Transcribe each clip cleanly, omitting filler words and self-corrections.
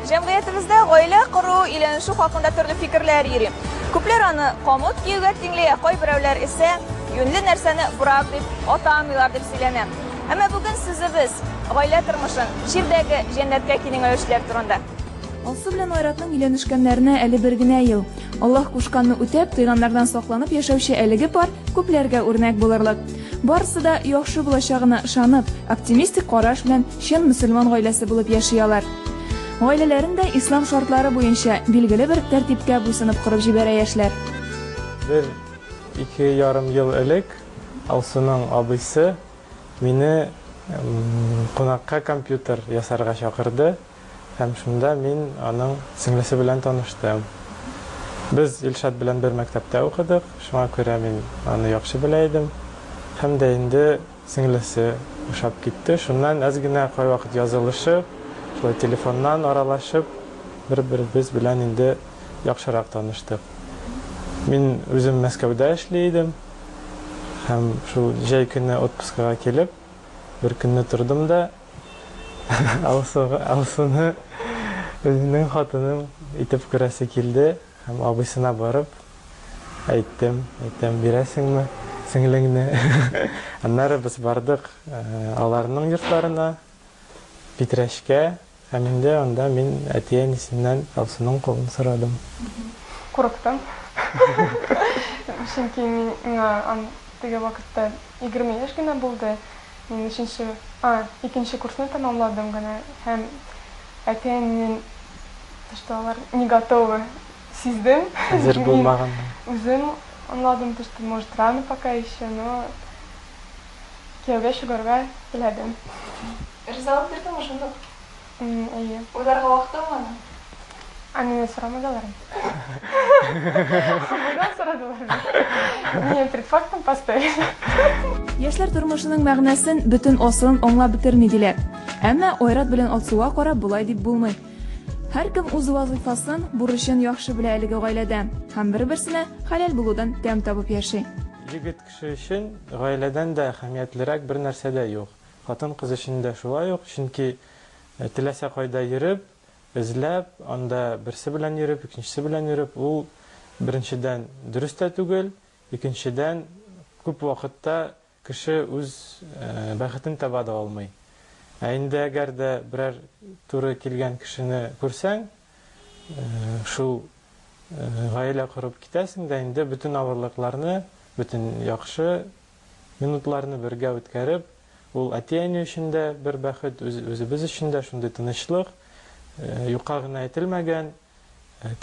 Җәмгыятебездә гаилә кору, өйләнешү хакында төрле фикерләр йөри. Күпләр аны камыт киюгә тиңли, ә кайберәүләр исә юньле нәрсәне брак дип атамыйлар дип сөйләнә. Әмма бүген сүзебез гаилә тормышын җирдәге җәннәткә киңәючеләр турында. Алсу белән Айратның өйләнешкәннәренә әле бер генә ел. Аллаһ кушканны үтәп, тыйганнардан сакланып яшәүче әлеге пар күпләргә үрнәк булырлык. Барысы да яхшы булачагына ышанып, оптимистик караш белән чын мөселман гаиләсе булып яши алар. Гаиләләрен дә ислам шартлары буенча, билгеле бер тәртипкә буйсынып корып җибәрә яшьләр. Бер 2,5 ел элек Алсуның абыйсы мине кунакка компьютер ясарга чакырды. Һәм шунда мин аның сеңлесе белән таныштым. Без Илшат белән бер мәктәптә укыдык, шуңа күрә мин аны яхшы белә идем. Һәм дә инде сеңлесе ошап китте. Шуннан әз генә кайвакыт язылышып, шулай телефоннан аралашып, бер-беребез белән инде яхшырак таныштык. Мин үзем Мәскәүдә эшли идем. Һәм шул җәй көне отпускага килеп, бер көнне тордым да, Алсуны үземнең хатыным итеп күрәсе килде һәм абыйсына барып әйттем, әйтәм, бирәсеңме сеңлеңне? Аннары без бардык аларның йортларына, Питрәчкә, һәм инде анда мин әти-әнисеннән Алсуның кулын сорадым. Курыктым. Чөнки миңа теге вакытта 20 яшь генә булды. Мин өченче, а, икенче курсны тәмамладым гына һәм әти-әнинең, то, что алар не готовы, сиздем. Әзер булмаган. Үзем аңладым, то, что, может, рано пока еще, но кияүгә чыгарга теләдем. Ризалык бирдеңме шундук? Әйе. Уйларга вакыт алмадың? Ә миннән сорамадылар. Абыйдан сорадылар. Меня перед фактом поставили. Яшьләр тормышының мәгънәсен, бөтен асылын аңлап бетерми, диләр. Әмма Айрат белән Алсуга карап болай дип булмый. Һәркем үз вазыйфасын, бурычын яхшы белә әлеге гаиләдә һәм бер-берсенә хәләл булудан тәм табып яши. Егет кеше өчен гаиләдән дә әһәмиятлерәк бер нәрсә дә юк. Хатын-кыз өчен дә шулай ук, чөнки теләсә кайда йөреп, эзләп, анда берсе белән йөреп, икенчесе белән йөреп, ул, беренчедән, дөрес тә түгел, икенчедән, күп вакытта кеше үз бәхетен таба да алмый. Ә инде әгәр дә берәр туры килгән кешене күрсәң, шул гаилә корып китәсең дә инде бөтен авырлыкларны, бөтен яхшы минутларны бергә үткәреп, ул әти-әни өчен дә бер бәхет, үзебез өчен дә шундый тынычлык. Юкка гына әйтелмәгән,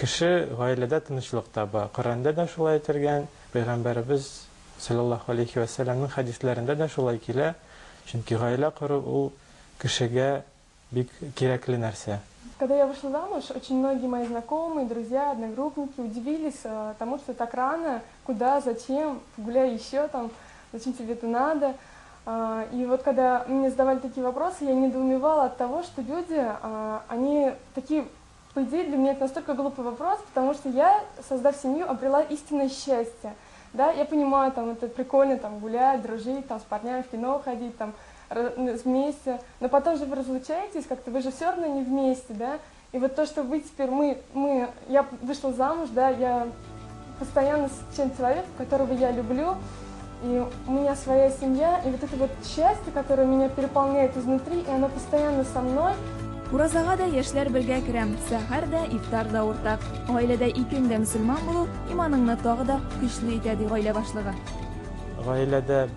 кеше гаиләдә тынычлык таба. Коръәндә дә шулай әйтелгән, Пәйгамбәребез салләллаһу алейһи вә сәлләмнең хәдисләрендә дә шулай килә. Чөнки гаилә кору ул кешегә бик кирәкле нәрсә. Когда я вышла замуж, очень многие мои знакомые, друзья, одногруппники удивились тому, что так рано, куда, зачем, гуляй еще там, зачем тебе это надо. И вот когда мне задавали такие вопросы, я недоумевала от того, что люди, они такие, по идее, для меня это настолько глупый вопрос, потому что я, создав семью, обрела истинное счастье. Да, я понимаю, там, это прикольно, там, гулять, дружить, там, с парнями в кино ходить, там, вместе, но потом же вы разлучаетесь как-то, вы же все равно не вместе, да, и вот то, что вы теперь, я вышла замуж, да, я постоянно с тем человеком, которого я люблю, и у меня своя семья, и вот это вот счастье, которое меня переполняет изнутри, и оно постоянно со мной. Уразага да яшьләр бергә керә, сәхәр дә, ифтар да уртак. Гаиләдә икең дә мөселман булу иманыңны тагы да көчле итә, ди гаилә башлыгы. Гаиләдә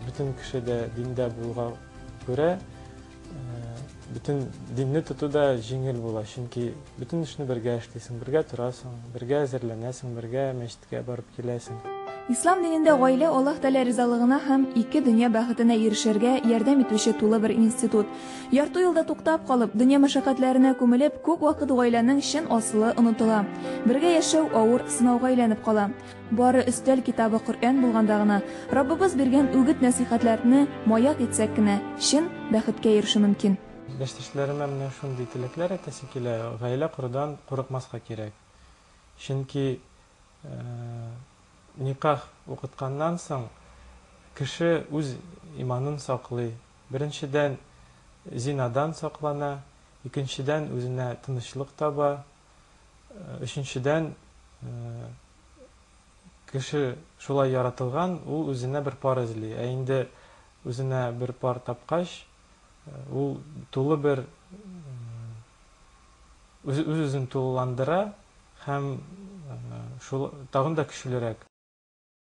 бөтен кеше дә диндә булга күрә, бөтен динне тоту да җиңел була, чөнки бөтен эшне бергә эшлисең, бергә торасың, бергә әзерләнәсең, бергә мәчеткә барып киләсең. Ислам динендә гаилә Аллаһ Тәгалә ризалыгына һәм ике дөнья бәхетенә ирешергә ярдәм итүче тулы бер институт. Ярты юлда туктап калып, дөнья мәшәкатьләренә күмелеп, күп вакыт гаиләнең чын асылы онытыла. Бергә яшәү авыр сынауга әйләнеп кала. Бары өстәл китабы Коръән булганда гына, Раббыбыз биргән үгет-нәсыйхәтләрне маяк итсәк кенә, чын бәхеткә ирешү мөмкин. Яшьтәшләремә менә шундый теләкләр әйтәсе килә, гаилә корудан курыкмаска кирәк. Чөнки никах укытканнан соң кеше үз иманын саклый. Беренчедән, зинадан саклана. Икенчедән, үзенә тынычлык таба. Өченчедән, кеше шулай яратылган, ул үзенә бер пар эзли. Ә инде үзенә бер пар тапкач, ул тулы бер үз-үзен тулыландыра һәм шул тагын да көчлерәк.